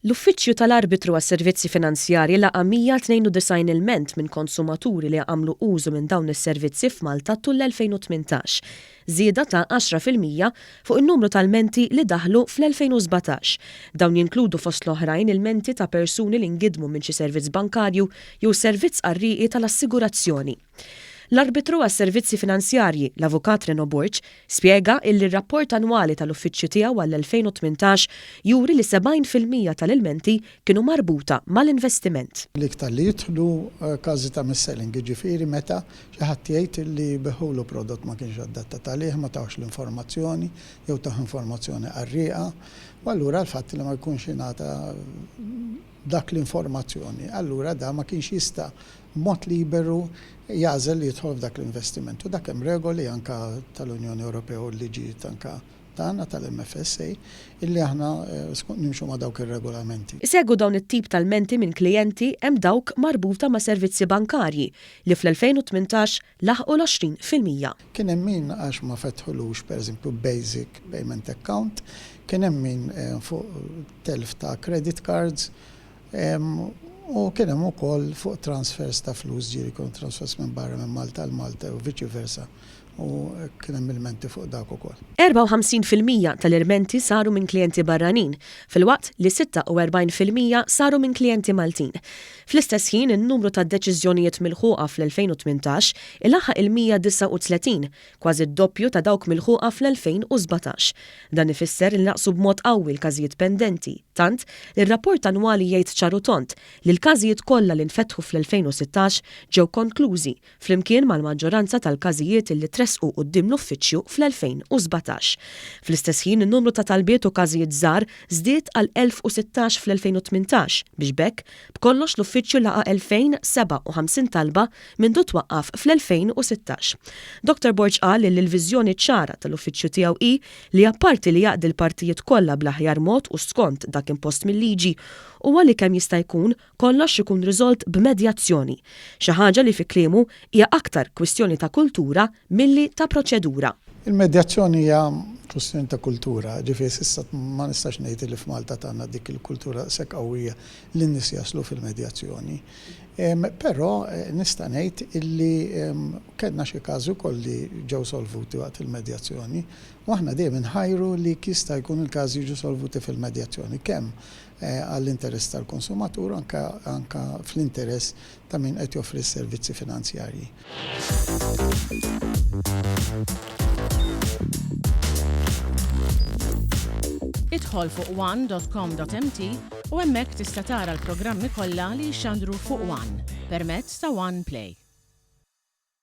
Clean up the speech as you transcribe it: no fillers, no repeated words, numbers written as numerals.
L-Uffiċċju tal-Arbitru għas-Servizzi Finanzjarji laqa' 192 ilment minn konsumaturi li għamlu użu minn dawn is-servizzi f'Malta tul l-2018, żieda ta' 10% fuq in-numru ta' lmenti li daħlu fl-2017. Dawn jinkludu fost l-oħrajn ilmenti ta' persuni li ngidmu minn xi servizz bankarju jew servizz qarrieqi tal-assigurazzjoni. L-Arbitru għas-Servizzi Finanzjarji, l-Avukat Reno Borg, spjega illi r-rapport annwali tal-uffiċċju tiegħu għall-2018 juri li 70% tal-ilmenti kienu marbuta mal-investiment. L-iktar li jidħlu każi ta' mis-selling, jiġifieri meta xi ħadd jgħid li biegħulu prodott ma kienx adattat għalih, ma tawhx l-informazzjoni jew tah informazzjoni qarrieqa, u allura l-fatt li ma jkunx ingħata dak l-informazzjoni, allura da ma kienx jista' b'mod liberu jagħżel li jidħol f'dak l-investiment. U dak hemm regoli anke tal-Unjoni Ewropea u l-liġijiet anke tagħna tal-MFSA illi aħna nimxu ma' dawk ir-regolamenti. Isegwu dawn it-tip ta' lmenti minn klijenti hemm dawk marbuta ma' servizzi bankarji li fl-2018 laħqu l-20%. Kien hemm min għax ma fetħulux pereżempju basic payment account, kien hemm min fuq telf ta' credit cards, U kien hemm ukoll fuq transfers ta' flus, ġieli jkunu transfers minn barra minn Malta għal Malta jew viċi versa u kien hemm ilmenti fuq dak ukoll. 54% tal-irmenti saru minn klijenti barranin, filwaqt li 46% saru minn klijenti Maltin. Fl-istess ħin, in-numru ta' deċiżjonijiet milħuqa fl-2018 ilaħħaq il-139, kważi d-doppju ta' dawk milħuqa fl-2017. Dan ifisser li naqsu b'mod qawwi l-każijiet pendenti, tant li r-rapport annwali jgħid ċar u tond li l-każijiet kollha li nfetħu fl-2016 ġew konklużi, flimkien mal-maġġoranza tal-każijiet li tressqu quddiem l-Uffiċċju fl-2017. Fl-istess ħin in-numru ta' talbiet u każijiet żgħar żdied għal 1,016 fl-2018 biex b'hekk b'kollox l-Uffiċċju laqa' 2,057 talba mindu twaqqaf fl-2016. Dottor Borg qal li l-viżjoni ċara tal-uffiċċju tiegħu hi li apparti li jaqdi l-partijiet kollha bl-aħjar mod u skont dak impost mil-liġi, huwa li kemm jista' jkun kollox ikun riżolt b'medjazzjoni. Xi ħaġa li fi kliemu hija aktar kwistjoni ta' kultura milli ta' proċedura. Il-medjazzjoni hija kwistjoni ta' kultura, ġifieri s'issa ma nistax ngħid li f'Malta tagħna dik il-kultura daqshekk qawwija li n-nies jaslu fil-medjazzjoni. Però nista' ngħid illi kellna xi każi wkoll li ġew solvuti waqt il-medjazzjoni u aħna dejjem inħajru li jista' jkun il-każi jiġu solvuti fil-medjazzjoni kemm għall-interess tal-konsumatur anke anke fl-interess ta' min qed joffri s-servizzi finanzjarji. Idħol fuq one.com.mt u hemmhekk tista' tara l-programmi kollha li jixxandru fuq One permezz ta' One Play.